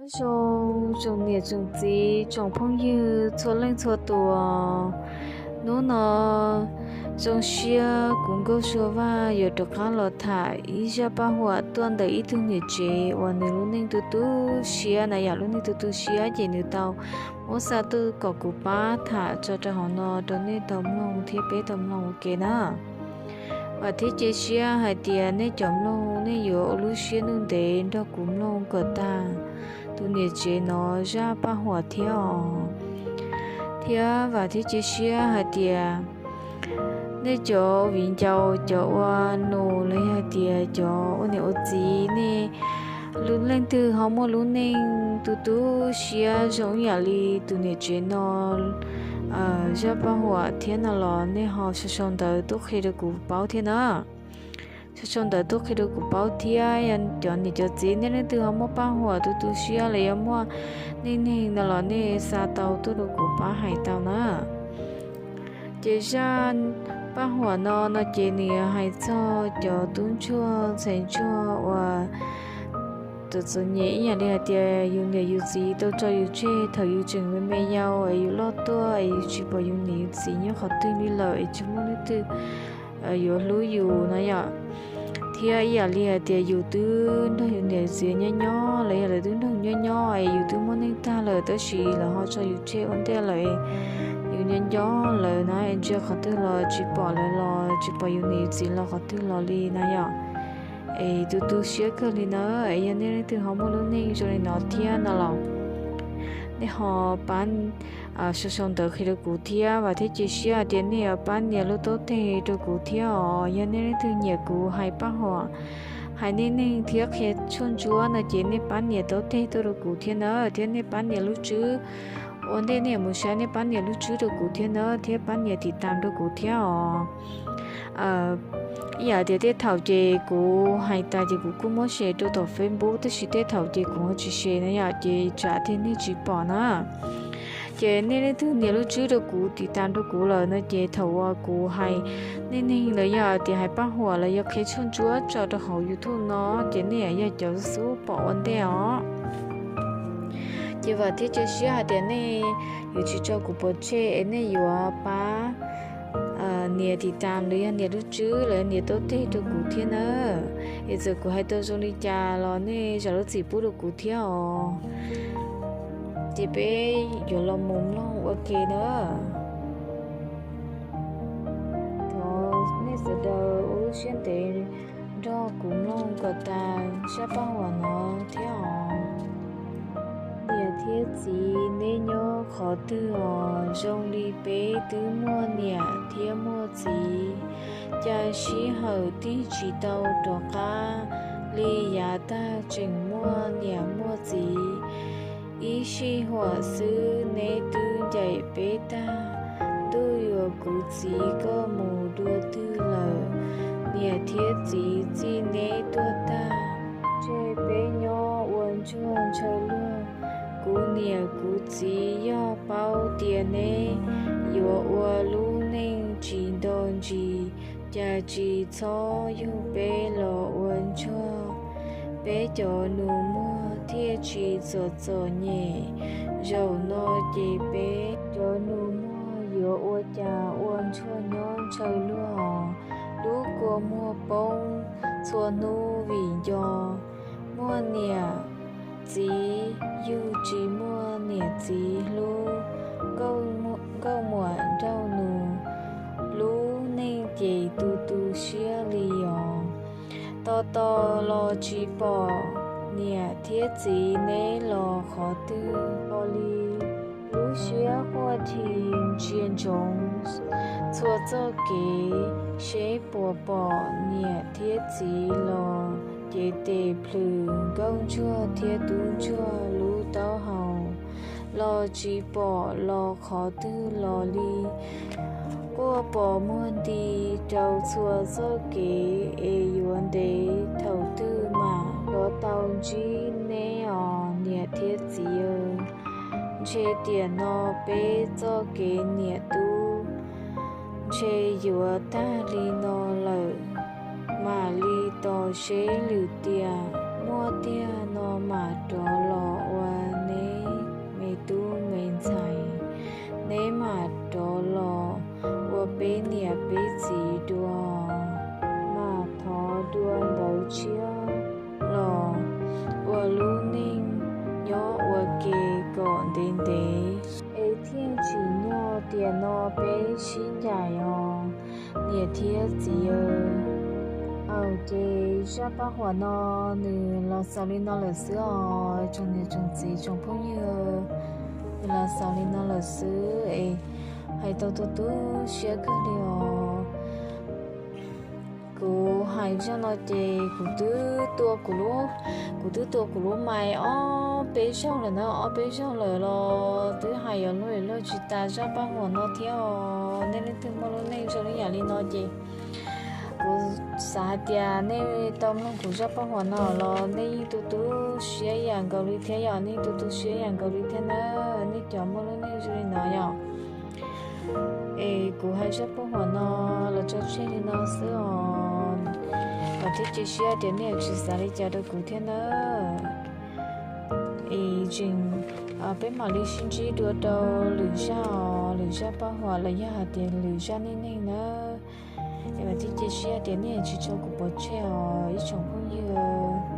Nyob zoo tsoom niam tsoom txiv tsoom phooj ywg txhua leej txhua tus. Hnub no zoo siab kuv Nkauj Sua Vaj yuav rov qab los tham ib zaj paj huam tuaj ntawm ib tug niam tsev uas nws lub neej tu tu siab na yom. Lub neej tu tu siab ces nws tau muab xa tuaj kom kuv pab tham tso rau hauv no rau nej tau mloog thiab peb tau mloog ua ke na. Vam thiab cia siab hais tias nej cov mloog nej yuav ua lub siab ntuj ntev nrog kuv mloog kom tag tus niam tsev no zaj paj huam thiab os. Thiab vam thiab cia siab hais tias nej cov viv ncaus, cov ua nus los yog hais tias cov ua niam ua txiv, nej leej twg ho muaj lub neej tu tu siab zoo ib yam li tus niam tsev no zaj paj huam thiab no los nej ho sau sau ntawv tuaj qhia rau kuv paub thiab na. Sau sau ntawv tuaj qhia rau kuv paub thiab. Cov niam cov txiv, nej leej twg ho muaj paj huam tu tu siab los yog muaj neej neeg no los nej xa tau tuaj rau kuv pab hais tau na. Ces zaj paj huam no no ces nws hais txog cov tub ntsuag ntxhais ntsuag uas txom txom nyem ib yam li hais tias yus niam yus txiv tau tso yus tseg thaum yus tseem me me yau es yus loj tuaj es yus tsis pom yus niam yus txiv nyob qhov twg li lawm es tsis muaj leej twg yuav hlub yus na yom. Thiab ib yam li hais tias yus twb nrog yus niam yus txiv nyob nyob los yog lawv twb nrog nyob nyob es yus twb muaj neej tag lawm tab sis lawv ho tso yus tseg ua ntej lawm, yus nyob nco lawv na, ntsia qhov twg los tsis pom lawv los tsis pom yus niam yus txiv los qhov twg los li na yom. Es tu tu siab kawg li na. Es yog nej leej twg ho muaj lub neej zoo li no thiab no los nej ho pab sau sau ntawv qhia rau kuv thiab. Vam thiab cia siab hais tias nej yuav pab nias lub taub teg rau kuv thiab os. Yog nej leej twg nyiam kuv hais paj huam, hais neej neeg thiab qhia tshuaj ntsuab no ces nej pab nias taub teg tuaj rau kuv thiab na, thiab nej pab nias lub tswb. Ua ntej nej yuav mus saib nej pab nias lub tswb rau kuv thiab na, thiab pab nias tiv tam rau kuv thiab os. Ib yam tias tej thaum ces kuv hais tas ces kuv kuj muab share rau tom Facebook tab sis tej thaum ces kuv ho tsis share na yom, ces tsam tias nej tsis pom na. Ces nej leej twg nias lub tswb rau kuv tiv tam rau kuv lawm no ces thaum uas kuv hais neej neeg los yog tias hais paj huam los yog qhia tshuaj ntsuab tso rau hauv YouTube no ces nej yog cov xub pom ua ntej os. Ces vam thiab cia siab hais tias nej yuav tsis tso kuv pov tseg es nej yuav pab nias tiv tam los yog nias lub tswb los yog nias taub teg rau kuv thiab na. Es txawm kuv hais tau zoo li cas los nej zam lub txim pub rau kuv thiab os. Ces peb yuav los mus mloog ua ke na. Thov nej sawv daws ua lub siab ntev nrog kuv mloog kom tas zaj paj huam no thiab os. Niam thiab txiv neb nyob qhov twg os? Zoo li peb twb muaj niam thiab muaj txiv, cas sij hawm tig tsis tau rov qab li, yav tag tseem muaj niam muaj txiv. Ib sij huam xwb neb twb ncaim peb tag, ntuj yuam kuv txiv koj mus dua twg lawm? Niam thiab txiv txij neb tuag tag, tseg peb nyob ua ntsuag ntshaw luag. Kuv niam kuv txiv yog paub tias neb yuav ua lub neej tsis nto ntsis, cas tsis txhob yug peb los ua ntsuag, peb cov nus muag thiaj tsis txom txom nyem. Zaum no ces peb cov nus muag yuav ua cas ua ntsuag nyob ntshaw luag, lub kua muag poob txhua hnub vim nco. Muaj niam txiv yug tsis muaj niam txiv hlub, nkauj muam nrauj nus, lub neej ces tu tu siab li os. Tos tos los tsis pom niam thiab txiv neb los qhov twg li. Lub siab quaj thi ntsia ntsoov txhua txoj kev, seb puas pom niam thiab txiv los cev tes plhws nkauj ntsuag thiab tub ntsuag lub taub hau. Los tsis pom los qhov twg los li. Quaj pos muag nti rau txhua txoj kev es yuav ntev thaum twg mam rov tau ntsib neb os niam thiab txiv. Ntshe tiam no peb txoj kev niam tub ntshe yuav tag li no lawm. Mam li tos seb lwm tiam muaj tiag no mam rov los ua Thiab txiv, ces zaj paj huam no nws los xaus li no lawm xwb os tsoom niam tsoom txiv tsoom phooj ywg. Nws los xaus li no lawm xwb es hais tau tu tu siab kawg li os. Kuv hais zaj no ces kuv twb tua kuv lub, kuv twb tua kuv lub mais ob peb zaug lawm na, ob peb zaug lawm los twb hais yuav luag luag tsis tas zaj paj huam no thiab os. Nej leej twg muaj lub neej zoo li yam li no ces kuv xav hais tias nej tau mloog kuv zaj paj huam no los nej yeej tu tu siab yam nkaus li thiab yom, nej yeej tu tu siab yam nkaus li thiab na. Nej cov muaj lub neej zoo li no yom. Es kuv hais zaj paj huam no los tso tseg li no xwb os. Vam thiab cia siab tias nej yuav tsis xav li cas rau kuv thiab na. Es tseem, peb mam li sib ntsib dua rau lwm zaj os, lwm zaj paj huam los yog hais tias lwm zaj neej neeg na. Es vam thiab cia siab tias nej yuav tsis tso kuv pov tseg os ib tsoom phooj ywg.